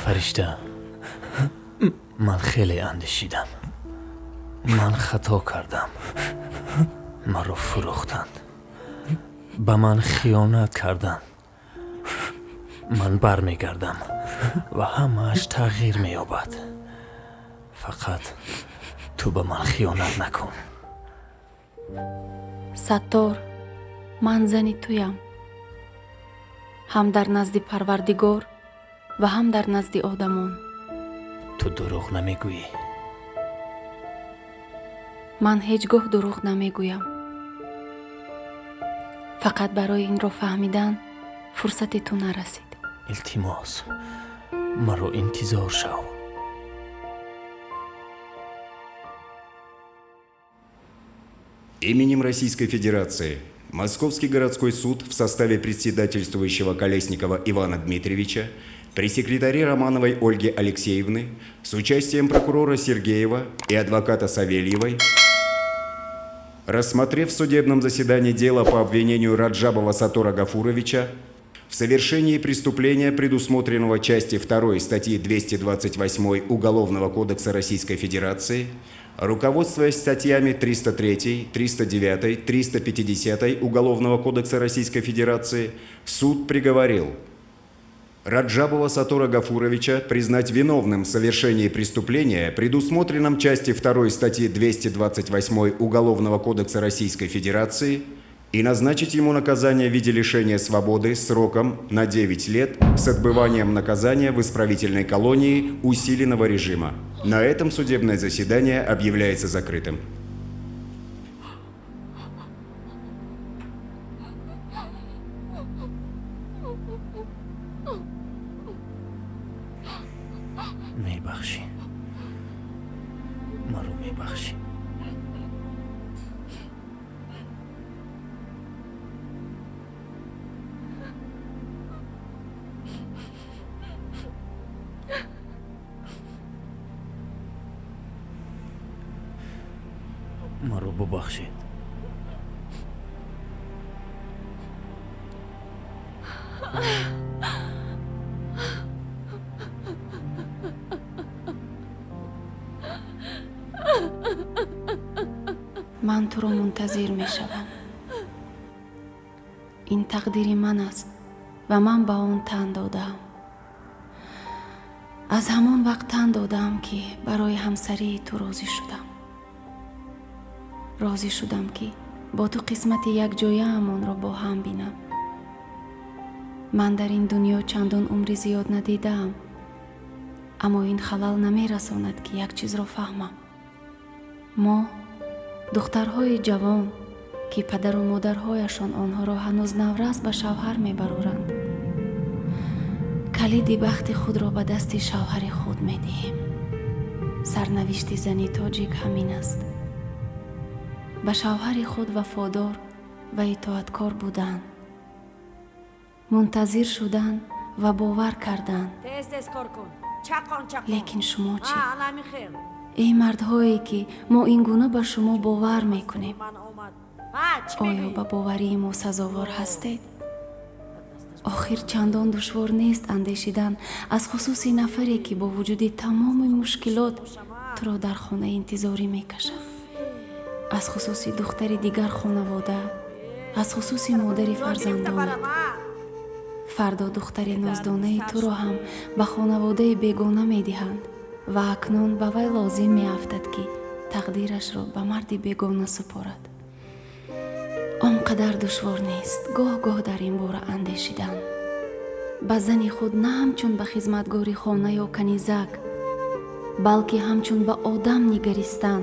Фаришта, ман хеле андешидам. Ман хато кардам. Маро фурӯхтанд. Ба ман хиёнат карданд. Ман бармегардам ва ҳамааш тағйир меёбад. Фақат ту ба ман хиёнат накун. Саттор, ман зани туям. Ҳам дар назди Парвардигор ва ҳам дар назди одамон. Ту дурӯғ намегӯӣ? Ман ҳеҷ гоҳ дурӯғ намегӯям. Фақат барои инро фаҳмидан фурсати ту нарасид. Илтимос, маро интизор шав. Именем Российской Федерации Московский городской суд в составе председательствующего Колесникова Ивана Дмитриевича при секретаре Романовой Ольге Алексеевны с участием прокурора Сергеева и адвоката Савельевой, рассмотрев в судебном заседании дело по обвинению Раджабова Сатора Гафуровича в совершении преступления, предусмотренного части 2 статьи 228 Уголовного кодекса Российской Федерации, руководствуясь статьями 303, 309, 350 Уголовного кодекса Российской Федерации, суд приговорил Раджабова Сатора Гафуровича признать виновным в совершении преступления, предусмотренном части 2 статьи 228 Уголовного кодекса Российской Федерации, и назначить ему наказание в виде лишения свободы сроком на 9 лет с отбыванием наказания в исправительной колонии усиленного режима. На этом судебное заседание объявляется закрытым. Мебахшӣ, маро мебахшӣ. Маро бубахшед. Ман туро мунтазир мешавам. Ин тақдири ман аст ва ман ба он тан додаам. Аз ҳамон вақт тан додаам, ки барои ҳамсарии ту розӣ шудам. Розӣ шудам, ки бо ту қисмати якҷояамонро бо ҳам бинам. Ман дар ин дунё чандон умри зиёд надидаам, аммо ин халал намерасонад, ки як чизро фаҳмам. Мо духтарҳои ҷавон, ки падару модарҳояшон онҳоро ҳанӯз наврас ба шавҳар мебароранд, калиди бахти худро ба дасти шавҳари худ медиҳем. Сарнавишти зани тоҷик ҳамин аст: ба шавҳари худ вафодор ва итоаткор будан, мунтазир шудан ва бовар кардан. Тез, тез кор кун, чақон, чақон. Лекин шумо чӣ? А, ана хел. Эй мардҳое, ки мо ин гуна ба шумо бовар мекунем, Ман омад. А, чӣ оё мегӯӣ? ба боварии мо сазовор ҳастед? Охир чандон душвор нест андешидан аз хусуси нафаре, ки бо вуҷуди тамоми мушкилот туро дар хона интизорӣ мекашад, аз хусуси духтари дигар хонавода, аз хусуси модари фарзандонат. Фардо духтари ноздонаи туро ҳам ба хонаводаи бегона медиҳанд ва акнун ба вай лозим меафтад, ки тақдирашро ба марди бегона супорад. Он қадар душвор нест гоҳ-гоҳ дар ин бора андешидан. Ба зани худ на ҳамчун ба хизматгори хона ё канизак, балки ҳамчун ба одам нигаристан,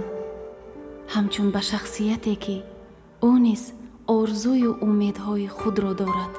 ҳамчун ба шахсияте, ки ӯ низ орзую умедҳои худро дорад.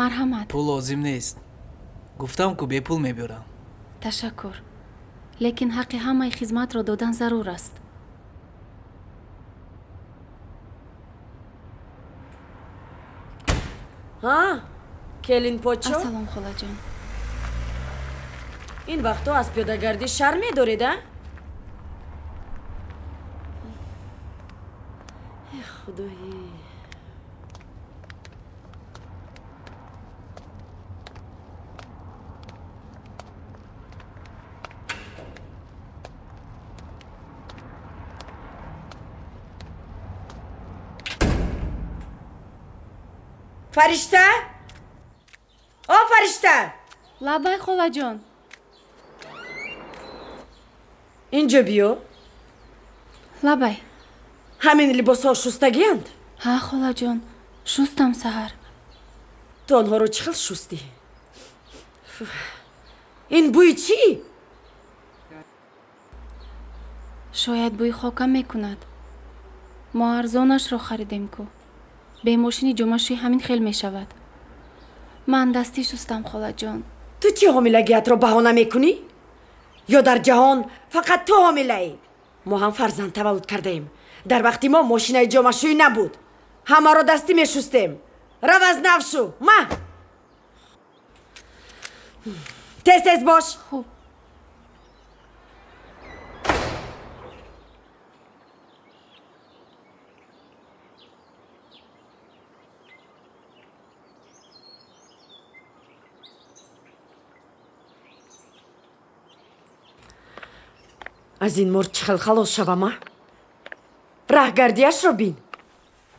Марҳамат. Пул лозим нест. Гуфтам ку бепул мебиёрам. Ташаккур, лекин ҳаққи ҳамаи хизматро додан зарур аст. Ҳа, келинпочо. Ассалом, холаҷон. Ин вақтҳо аз пиёдагардӣ шарм медоред, а? Э, худои! Фаришта, о Фаришта! Лаббай, холаҷон. Инҷо биё. Лаббай. Ҳамин либосҳо шустагианд? Ҳа, холаҷон, шустам саҳар. Ту онҳоро чӣ хел шустӣ? Ин бӯи чӣ? Шояд бӯи хока мекунад. Мо арзонашро харидем ку. Бемошини ҷомашӯӣ ҳамин хел мешавад. Ман дастӣ шустам, холаҷон. Ту чӣ ҳомилагиятро баҳона мекунӣ? Ё дар ҷаҳон фақат ту ҳомилаӣ? Мо ҳам фарзанд таваллуд кардаем. Дар вақти мо мошинаи ҷомашӯӣ набуд, ҳамаро дастӣ мешустем. Рав, аз нав шу. Ма, тез, тез бош. Хуб. Аз ин мор чӣ хел халос шавам, а? Раҳгардиашро бин.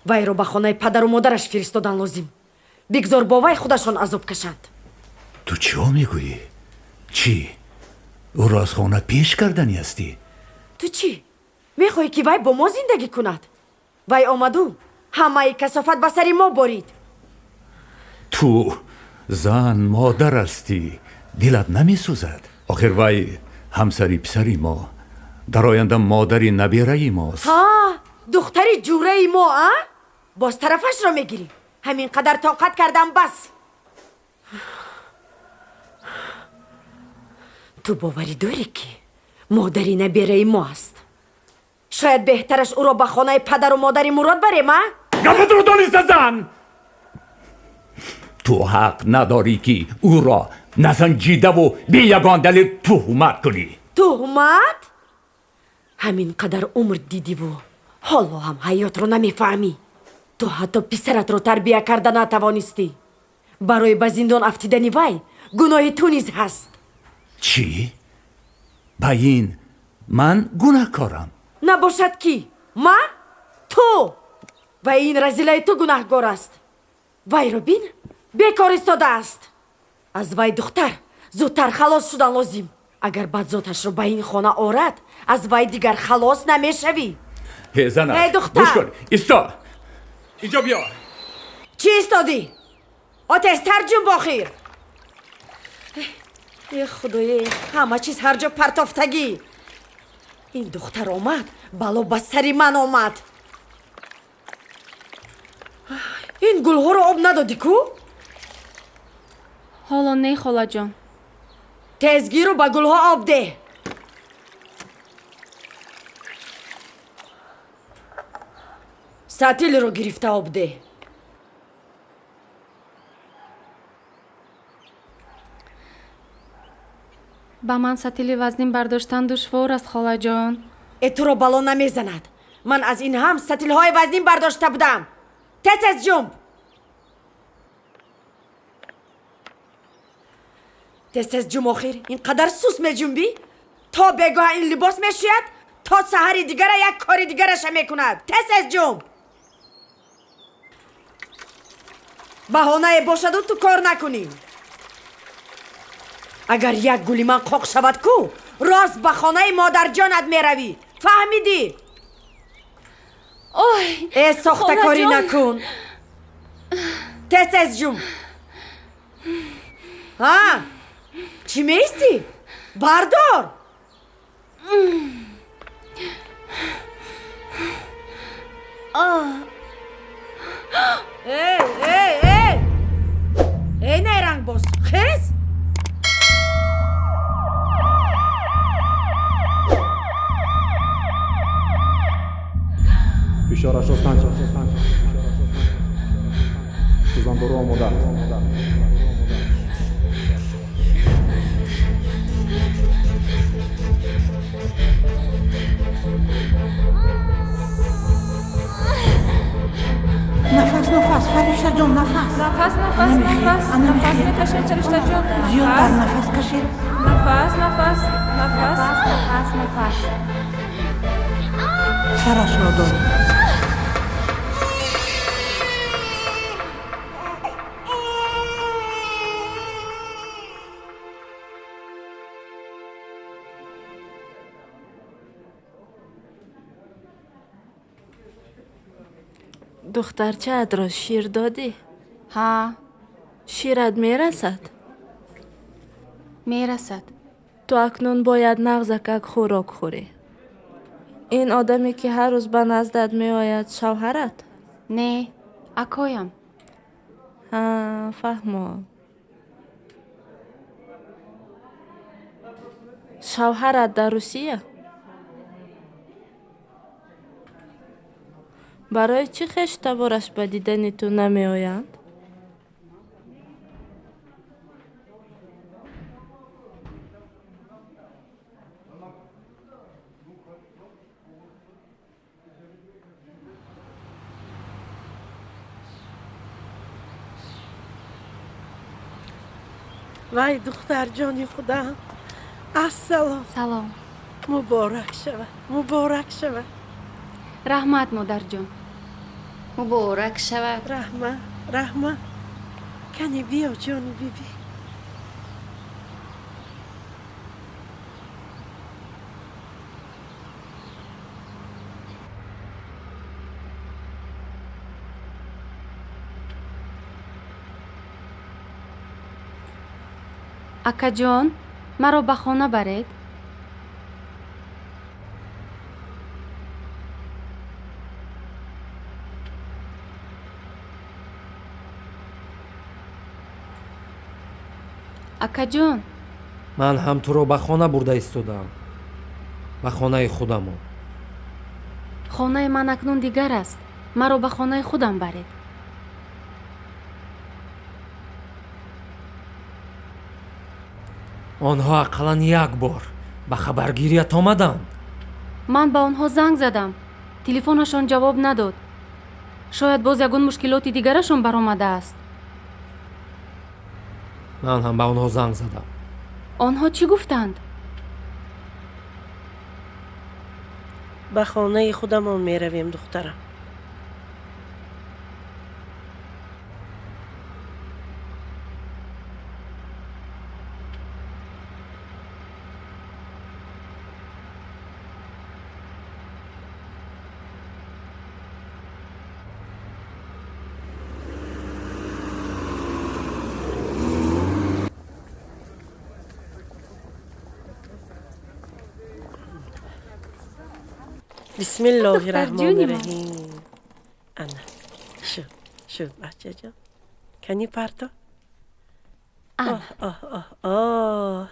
Вайро ба хонаи падару модараш фиристодан лозим. Бигзор бо вай худашон азоб кашанд. Ту чиҳо мегӯӣ? Чӣ, ӯро аз хона пеш карданӣ ҳастӣ? Ту чӣ мехоҳӣ, ки вай бо мо зиндагӣ кунад? Вай омаду ҳамаи касофат ба сари мо борид. Ту зан, модар ҳастӣ, дилат намесӯзад? Охир вай ҳамсари писари мо, дар оянда модари набераи мост. Ҳа, духтари ҷураи мо. А, боз тарафашро мегирӣ. Ҳамин қадар тоқат кардам, бас. Ту боварӣ дорӣ, ки модари набераи мо аст? Шояд беҳтараш ӯро ба хонаи падару модари Мурод барем, а? Гапатро дониста зан! Ту ҳақ надорӣ, ки ӯро насанҷидаву бе ягон далел туҳмат кунӣ. Туҳмат? Ҳамин қадар умр дидиву ҳоло ҳам ҳаётро намефаҳмӣ. Ту ҳатто писаратро тарбия карда натавонистӣ. Барои ба зиндон афтидани вай гуноҳи ту низ ҳаст. Чӣ? Ба ин ман гунаҳкорам? Набошад, кӣ? Ман? Ту ва ин разилаи ту гунаҳгор аст. Вайро бин, бекор истодааст. Аз вай духтар зудтар халос шудан лозим. Агар бадзоташро ба ин хона орад, аз вай дигар халос намешавӣ. Э, зана! Э, духтар! Гӯш кун, исто, инҷо биё. Чӣ истодӣ? О, тезтар ҷунб охир! Э, худое, ҳама чиз ҳар ҷо партофтагӣ. Ин духтар омад, бало ба сари ман омад. Ин гулҳоро об надодӣ ку? Ҳоло не, холаҷон. Тезгиру ба гулҳо об деҳ. Сатилро гирифта об деҳ. Ба ман сатили вазнин бардоштан душвор аст, холаҷон. Э, туро бало намезанад. Ман аз ин ҳам сатилҳои вазнин бардошта будам. Тез, тез ҷумб, тез, тез ҷумб. Охир ин қадар сус меҷумбӣ. То бегоҳа ин либос мешӯяд, то саҳари дигара як кори дигараша мекунад. Тез, тез ҷумб. Баҳонае бошаду ту кор накунӣ. Агар як гули ман қоқ шавад ку, рост ба хонаи модарҷонат меравӣ, фаҳмидӣ? Ой! Э, сохтакорӣ Холаҷон! накун. Тез, тез ҷумб. Ҳа, чӣ меистӣ? Бардор. Э, э, э! Фишорашро санҷ. Сӯзандору омода. Нафас, нафас, Фариштаҷон, нафас. Нафас, нафас, нафас, нафас мекашед, Фариштаҷон. Зиёдтар нафас кашед. Нафас, нафас, нафас. Нафас, нафас. Сарашро дор. Духтарчаатро шир додӣ? Ҳа. Шират мерасад? Мерасад. Ту акнун бояд нағзакак хӯрок хӯрӣ. Ин одаме, ки ҳар рӯз ба наздат меояд, шавҳарат? Не, акоям. Ҳа, фаҳмо. Шавҳарат дар Русия? Барои чӣ хештабораш ба дидани ту намеоянд? Вай, духтарҷони худам, ассалом. Салом. Муборак шавад, муборак шавад. Раҳмат, модарҷон. Муборак шавад. Раҳмат, раҳмат. Кани биё, ҷони биби. Акаҷон, маро ба хона баред. Акаҷон. Ман ҳам туро ба хона бурда истодаам, ба хонаи худамон. Хонаи ман акнун дигар аст. Маро ба хонаи худам баред. Онҳо ақаллан як бор ба хабаргирият омаданд? Ман ба онҳо занг задам, телефонашон ҷавоб надод. Шояд боз ягон мушкилоти дигарашон баромадааст. Ман ҳам ба онҳо занг задам. Онҳо чӣ гуфтанд? Ба хонаи худамон меравем, духтарам. Бисмиллоҳи раҳмони раҳим. Ана, шуд, шуд, бачаҷон. Кани парто? Оҳ, оҳ, оҳ, оҳ.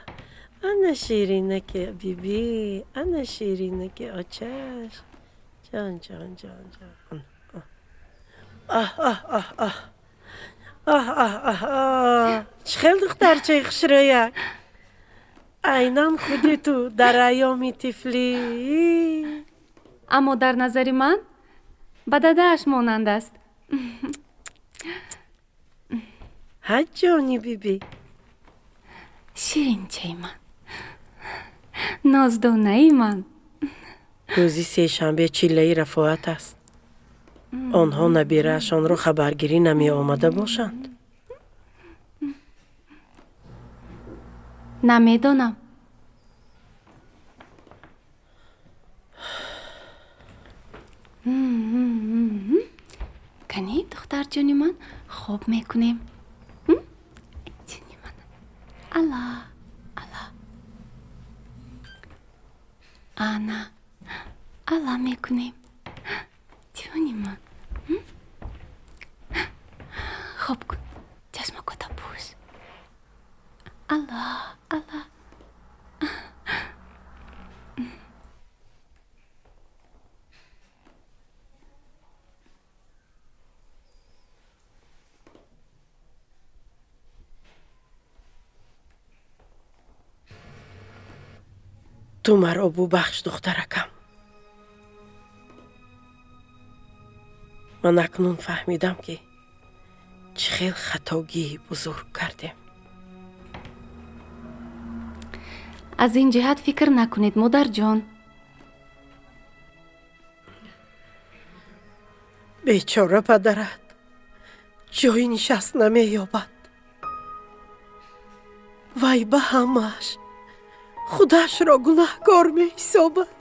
Ана ширинаки биби, ана ширинаки очаш. Ҷон, ҷон, ҷон, ҷон. Оҳ, оҳ, оҳ, оҳ. Оҳ, оҳ, оҳ, оҳ. Чӣ хел духтарчаи хушрӯяк. Айнан худи ту дар айёми тифлӣ. Аммо дар назари ман ба дадааш монанд аст. Ҳа, ҷони биби. Ширинчаи ман, ноздонаи ман. Рӯзи сешанбе чиллаи Рафоат аст. Онҳо набираашонро хабаргирӣ намеомада бошанд? Намедонам. Кани, духтарҷони ман, хоб мекунем. Ҷони ман, алла, алла, ана, алла мекунем. Ҷони ман, хоб кун, чашмакота пӯш. Алла, алла. Ту маро бубахш, духтаракам. Ман акнун фаҳмидам, ки чӣ хел хатогии бузург кардем. Аз ин ҷиҳат фикр накунед, модарҷон. Бечора падарат ҷои нишаст намеёбад. Вай ба ҳамааш худашро гунаҳкор меҳисобад.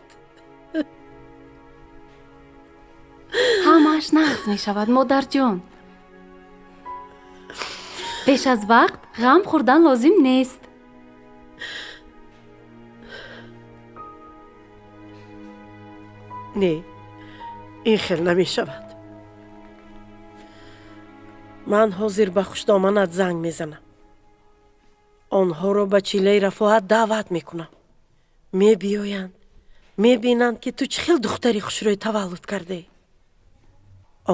Ҳамааш нағз мешавад, модарҷон. Пеш аз вақт ғам хӯрдан лозим нест. Не, ин хел намешавад. Ман ҳозир ба хушдоманат занг мезанам. Онҳоро ба чиллаи Рафоат даъват мекунам. Мебиёянд, мебинанд, ки ту чӣ хел духтари хушрӯй таваллуд кардаӣ.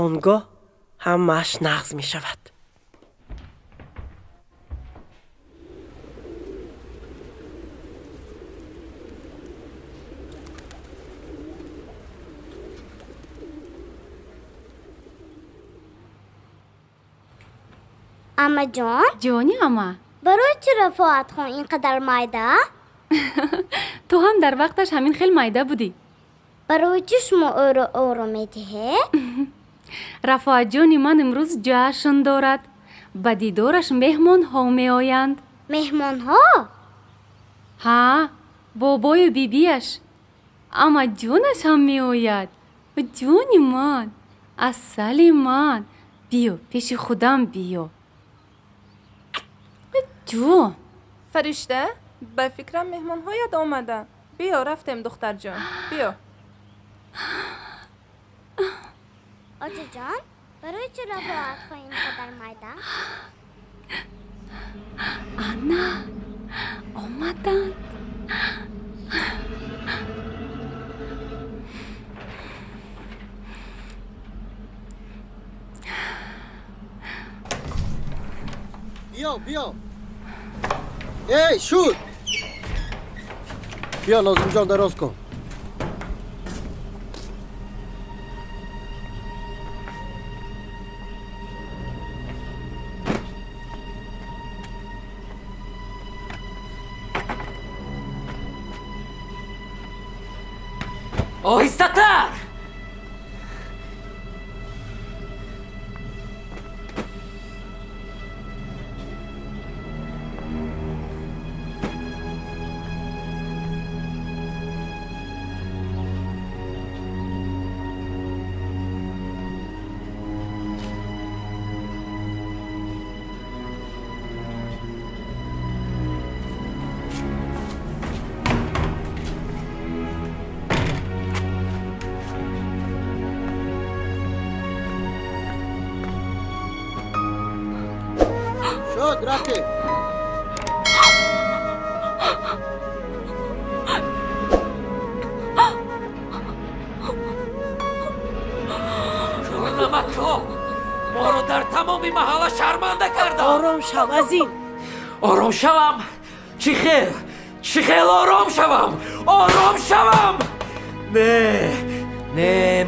Он гоҳ ҳамааш нағз мешавад. Амаҷон? Ҷони ама. Барои чӣ Рафоатхон ин қадар майда? Ту ҳам дар вақташ ҳамин хел майда будӣ. Барои чӣ шумо ӯро ором медиҳед? Рафоатҷони ман имрӯз ҷашн дорад. Ба дидораш меҳмонҳо меоянд. Меҳмонҳо? Ҳа, бобою бибиаш. Амаҷонаш ҳам меояд. Ҷони ман, асали ман, биё пеши худам, биё. Ҷон. Фаришта, ба фикрам меҳмонҳоят омада. Биё, рафтем, духтарҷон, биё. Очаҷон, барои чӣ Рафоатхон ин қадар майда? Ана, омаданд. Биё, биё. Эй, шуд! Биё, Нозимҷон, дароз кун. Оҳистатар! Шуд, рафтем. Намако, моро дар тамоми маҳалла шарманда кардам. Ором шав, азим. Ором шавам? Чӣ хел? Чӣ хел ором шавам? Ором шавам? Не, не,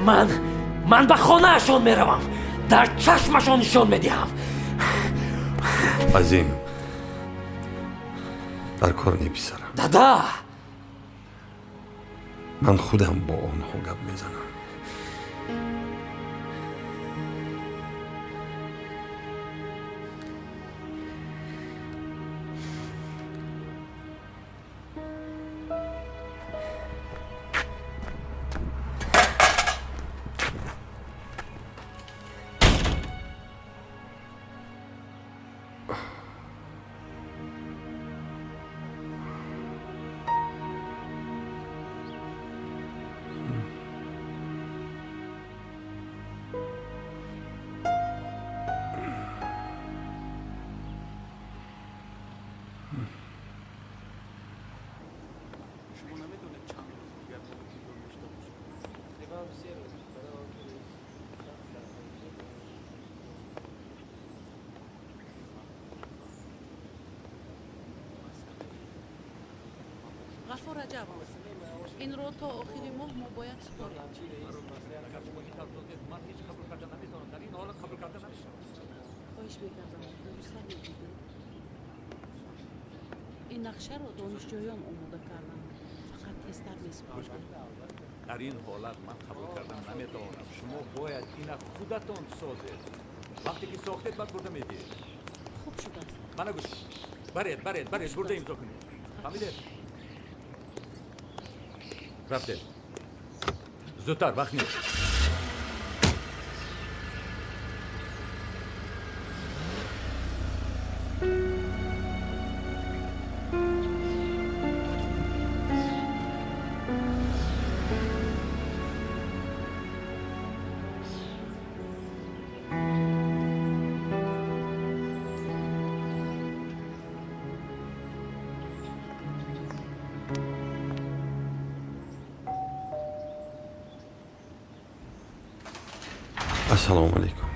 ман ба хонаашон меравам. Дар чашмашон нишон медиҳам. Азим, дар кор не, писарам. Дада! Ман худам бо онҳо гап мезанам. Ғафур Раҷабов. Инро то охири моҳ мо бояд супорем. Хоҳиш мекардам, дурусттар мегуфтед. Ин нақшаро донишҷӯён омода карданд. Фақат тезтар месупордем. Дар ин ҳолат ман қабул кардан наметавонам. Шумо бояд ина худатон созед. Вақте ки сохтед, баъд бурда медиҳед. Хуб шудааст. Мана гӯш, баред, баред, баред, бурда имзо кунед. Фаҳмидед? Рафтед зудтар, вақт нест. Ассалому алайкум.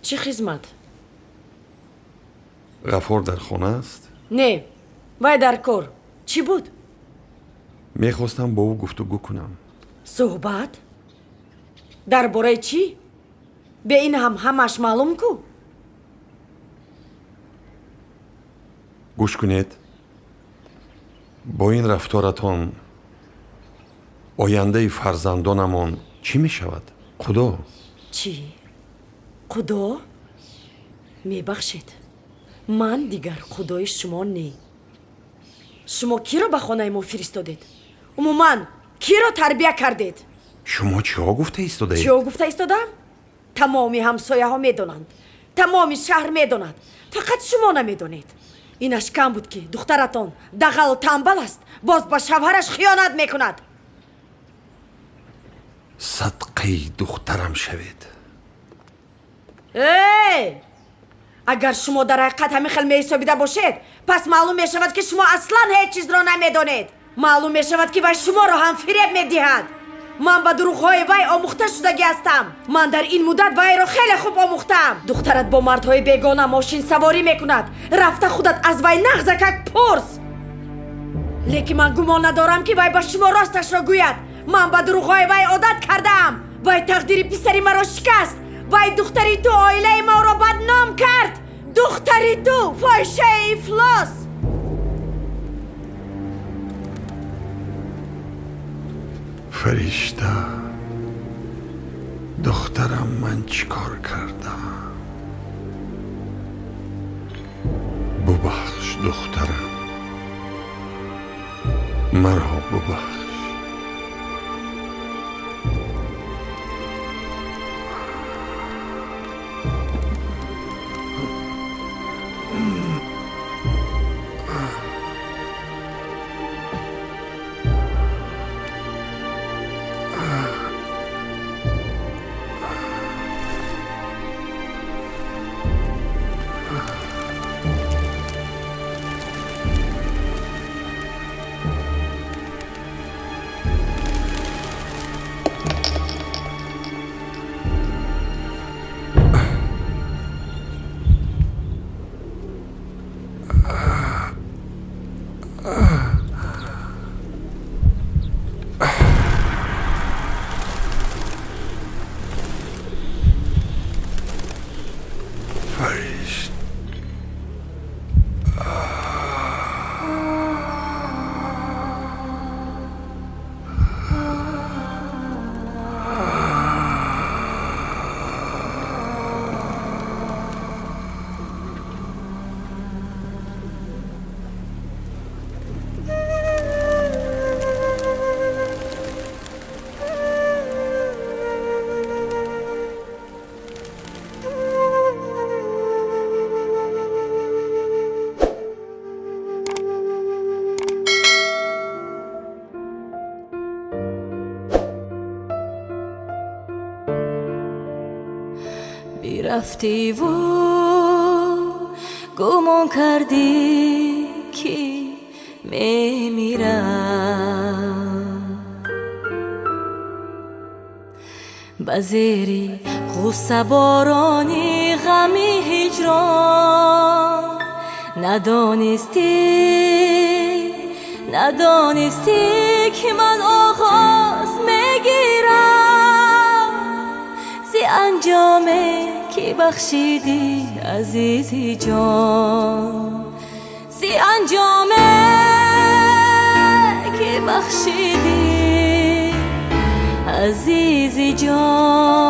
Чӣ хизмат? Ғафур дар хона аст? Не, вай дар кор. Чӣ буд? Мехостам бо ӯ гуфтугӯ кунам. Суҳбат дар бораи чӣ? Бе ин ҳам ҳамааш маълум ку. Гӯш кунед, бо ин рафторатон ояндаи фарзандонамон чӣ мешавад, худо? Чӣ? Худо? Мебахшед, ман дигар худои шумо не. Шумо киро ба хонаи мо фиристодед? Умуман, киро тарбия кардед? Шумо чиҳо гуфта истодаед? Чиҳо гуфта истодаам? Тамоми ҳамсояҳо медонанд, тамоми шаҳр медонад, фақат шумо намедонед. Инаш кам буд, ки духтаратон дағалу тамбал аст, боз ба шавҳараш хиёнат мекунад. Садқаи духтарам шавед. Э, агар шумо дар ҳақиқат ҳамин хел меҳисобида бошед, пас маълум мешавад, ки шумо аслан ҳеҷ чизро намедонед. Маълум мешавад, ки вай шуморо ҳам фиреб медиҳад. Ман ба дурӯғҳои вай омӯхта шудагӣ ҳастам. Ман дар ин муддат вайро хеле хуб омӯхтаам. Духтарат бо мардҳои бегона мошинсаворӣ мекунад. Рафта худат аз вай нағзакак пурс. Лекин ман гумон надорам, ки вай ба шумо росташро гӯяд. Ман ба дурӯғҳои вай одат кардаам. Вай тақдири писари маро шикаст. Вай духтари ту оилаи моро бадном кард. Духтари ту фоҳишаи ифлос. Фаришта, духтарам, ман чӣ кор кардам? Бубахш, духтарам, маро бубахш. Фаришт. Бирафтиву гумон кардӣ, ки мемирам. Ба зери ғуссаборони ғами ҳиҷрон Надонистӣ, надонистӣ, ки ман оғоз мегирам зи анҷоме, ки бахшидӣ, азизи ҷон, зи анҷоме, ки бахшидӣ, азизи ҷон.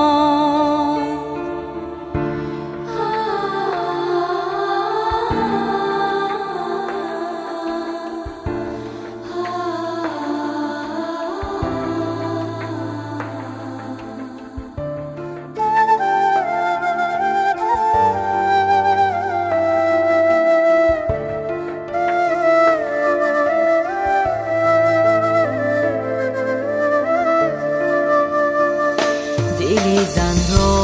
Дили занро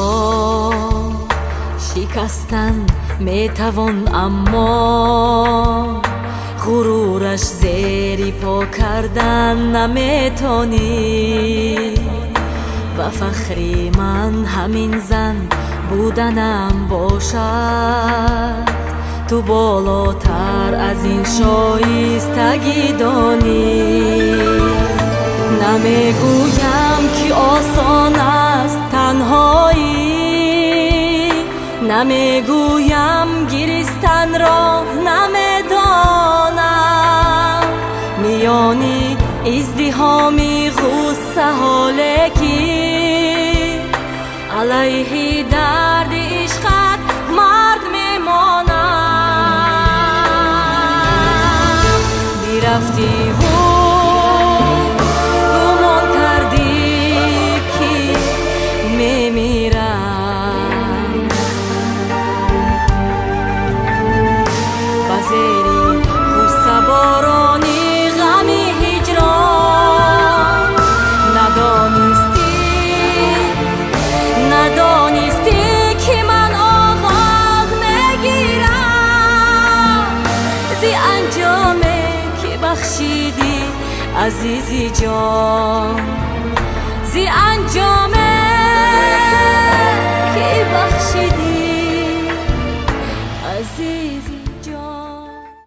шикастан метавон, аммо ғурураш зери по кардан наметонӣ. Ва фахри ман ҳамин зан буданам бошад, ту болотар аз ин шоистагӣ донӣ. Намегӯям, ки осон аст танҳоӣ, намегӯям, гиристанро намедонам. Миёни издиҳоми ғуссаҳо, лекин алайҳи дарди ишқат мард мемонам. Бирафтиву гумон кардӣ, ки мемирам, ба зери ғуссаборони ғами ҳиҷрон. Надонистӣ, надонистӣ, ки ман оғоз мегирам зи анҷоме, ки бахшидӣ, азизи ҷон, зи анҷом.